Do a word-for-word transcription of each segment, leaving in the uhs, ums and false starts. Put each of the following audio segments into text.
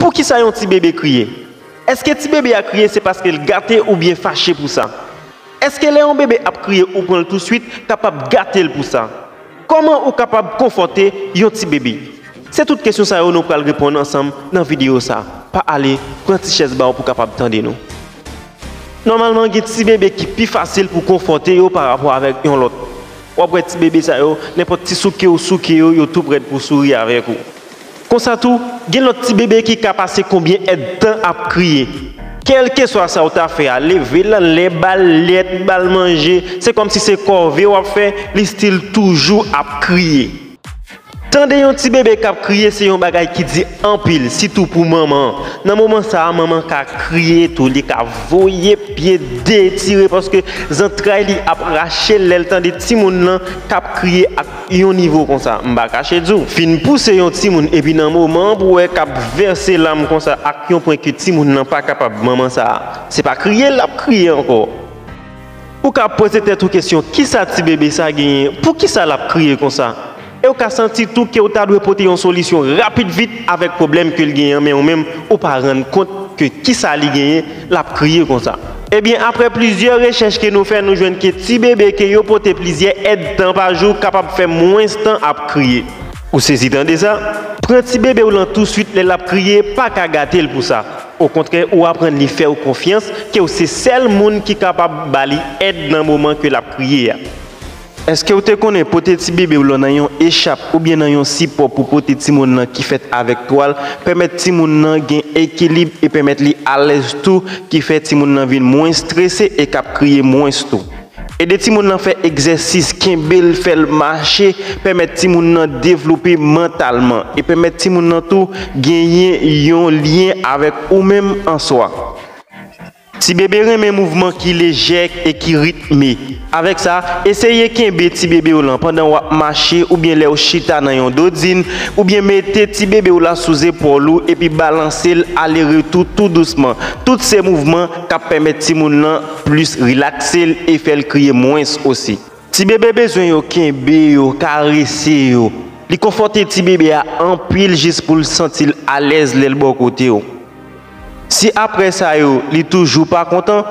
Poukisa yon ti bebe kriye? Èske ti bebe a kriye se paske l gate oubyen fache pou sa? Èske lè yon bebe ap kriye ou pran l touswit kapab gate l pou sa? Kòman ou kapab konfòte yon ti bebe? Se tout kesyon sa yo nou pral reponn ansanm nan videyo sa. Pa ale, pran ti chèz ba w pou w kapab tande nou. Nòmalman, gen ti bebe ki pi fasil pou konfòte yo pa rapò avèk yon lòt. W ap wè ti bebe sa yo, nenpòt ti souke ou souke yo, yo tou prèt pou souri avèk ou. Konsa tou, gen lòt ti bebe ki ka pase konbyen èdtan ap kriye. Kèlkeswa sa w ta fè a, leve l anlè, ba l lèt, ba l manje, se kòmsi se kòve w ap fè, li still toujou ap kriye. Tande yon ti bebe k ap kriye se yon bagay ki di anpil, sitou pou manman an. Nan moman sa a, manman ka kriye tou, li ka voye pye detire paske zantray li ap rache l lè l tande timoun nan k ap kriye ak yon nivo konsa. M pa kache di w, fin pouse yon timoun epi nan moman an pou w wè k ap vèse lam konsa ak yon pwen ke timoun nan pa kapab, manman sa a, se pa kriye l ap kriye ankò. Ou ka poze tèt ou kesyon, kisa ti bebe sa genyen? Poukisa l ap kriye konsa? E w ka santi tou ke w ta dwe pote yon solisyon rapid vit avèk pwoblèm ke l genyen an, men ou menm, ou pa rann kont ke kisa li genyen, l ap kriye konsa. Ebyen, aprè plizyè rechèch ke nou fè, nou jwenn ke ti bebe ke yo pote plizyè èdtan pa jou kapab fè mwens tan ap kriye. Ou sezi tande sa? Pran ti bebe w lan touswit lè l ap kriye, pa ka gate l pou sa. Okontrè, ou aprann li fè w konfyans, ke w se sèl moun ki kapab ba li èd nan moman ke l ap kriye a. Èske w te konnen pote ti bebe w lan nan yon echap oubyen nan yon sipò pou pote timoun nan ki fèt avèk twal pèmèt timoun nan gen ekilib e pèmèt li alèz tou, ki fè timoun nan vin mwen strese e k ap kriye mwens tou? Ede timoun nan fè egzèsis, kenbe l, fè l mache, pèmèt timoun nan devlope mantalman e pèmèt timoun nan tou genyen yon lyen avèk ou menm an swa. Ti bebe renmen mouvman ki lejè e ki ritme. Avèk sa, eseye kenbe ti bebe w lan pandan w ap mache oubyen lè w chita nan yon dodin, oubyen mete ti bebe w la sou zepòl ou epi balanse l ale retou tou dousman. Tout se mouvman k ap pèmèt timoun lan plis rilakse l e fè l kriye mwens osi. Ti bebe bezwen yo kenbe yo, karese yo. Li konfòte ti bebe a anpil jis pou l santi l alèz lè l bò kote w. Si apre sa yo, li toujou pa kontan,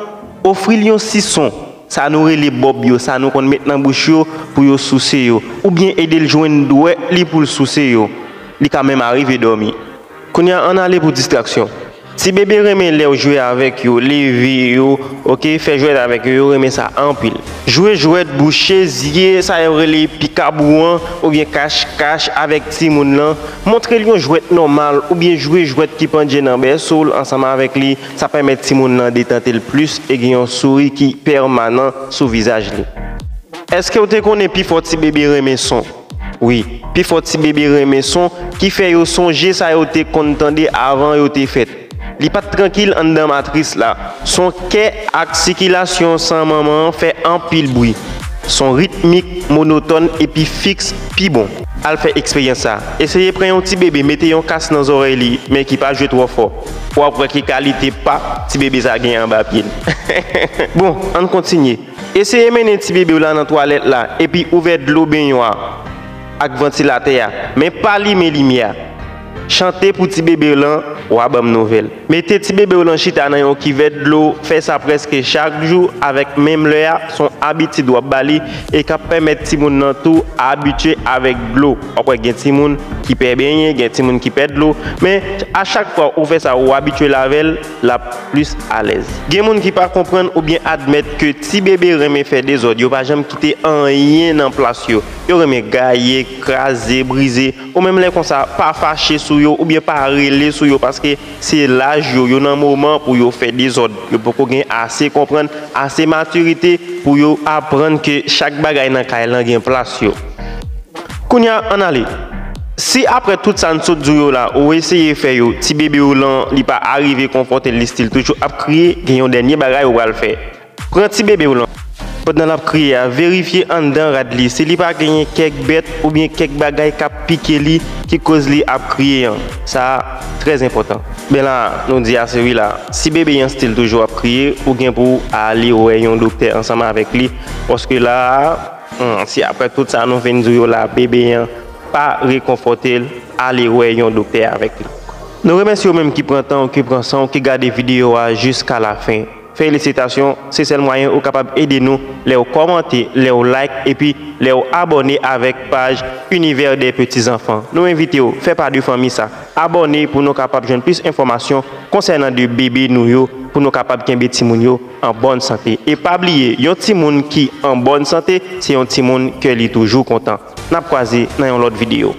ofri l yon sison, sa nou rele bòb yo, sa nou konn met nan bouch yo pou yo souse yo, oubyen ede l jwenn dwèt li pou l souse yo. Li ka menm arive dòmi. Kounye a, ann ale pou distraksyon. Ti bebe renmen lè w jwe avèk yo, leve yo, oke, fè jwèt avèk yo, yo renmen sa anpil. Jwe jwèt bouche zye, sa yo rele pikabou an, oubyen kach kach avèk timoun lan. Montre l yon jwèt nòmal, oubyen jwe jwèt ki pandje nan bèso l ansanm avèk li, sa pèmèt timoun lan detante l plis e gen yon souri ki pèmanan sou vizaj li. Èske w te konnen pifò ti bebe renmen son? Wi, pifò ti bebe renmen son ki fè yo sonje sa yo te konn tande avan yo te fèt. Li pa t trankil anndan matris la. Son kè ak sikilasyon san manman an fè anpil bri. Son ritmik, monotòn epi fiks pi bon. Al fè eksperyans sa. Eseye pran yon ti bebe, mete yon kas nan zòrèy li, men ki pa jwe twò fò. W ap wè ki kalite pa ti bebe sa gen anba pye l. Bon, ann kontinye. Eseye mennen ti bebe w la nan twalèt la, epi ouvè dlo benywa ak vantilatè a, men pa limen limyè a. Chante pou ti bebe w lan, w a ban m nouvèl. Mete ti bebe w lan chita nan yon kivèt dlo, fè sa prèske chak jou avèk menm lè a, s on abitid w ap ba li e k ap pèmèt timoun nan tou abitye avèk dlo. W ap wè gen timoun ki pè benyen, gen timoun ki pè dlo, men a chak fwa ou fè sa, ou abitye l avè l, l ap plis alèz. Gen moun ki pa konprann oubyen admèt ke ti bebe renmen fè dezòd, yo pa janm kite anyen nan plas yo. Yo renmen gaye, kraze, brize. Ou menm lè konsa, pa fache sou yo oubyen pa rele sou yo paske se laj yo, yo nan moman pou yo fè dezòd. Yo poko gen ase konprann, ase matirite pou yo aprann ke chak bagay nan kay lan gen plas yo. Kounye a, ann ale. Si apre tout sa n sot di w yo la, ou eseye fè yo, ti bebe w lan, li pa arive konfòte l, li still toujou ap kriye, gen yon dènye bagay ou pral fè. Pran ti bebe w lan. Pandan l ap kriye a, verifye anndan rad li si li pa genyen kèk bèt oubyen kèk bagay k ap pike li ki koz li ap kriye an. Sa a trè enpòtan. Ben la, nou di ase wi la. Si bebe an still toujou ap kriye, ou gen pou w ale wè yon doktè ansanm avèk li. Paske la a, hmm, si apre tout sa nou vin di w yo la, bebe an pa rekonfòte l, ale wè yon doktè avèk li. Nou remèsye ou menm ki pran tan ou, ki pran san ou, ki gade videyo a jiska lafen. Felisitasyon, se sèl mwayen ou kapab ede nou lè w kòmante, lè w like, epi lè w abòne avèk paj Univers des Petits Enfants. Nou envite w, fè pa de fanmi sa. Abòne pou nou kapab jwenn plis enfòmasyon konsènan de bebe nou yo, pou nou kapab kenbe timoun yo an bòn sante. E pa bliye, yon timoun ki an bòn sante, se yon timoun ke li toujou kontan. N ap kwaze nan yon lòt videyo.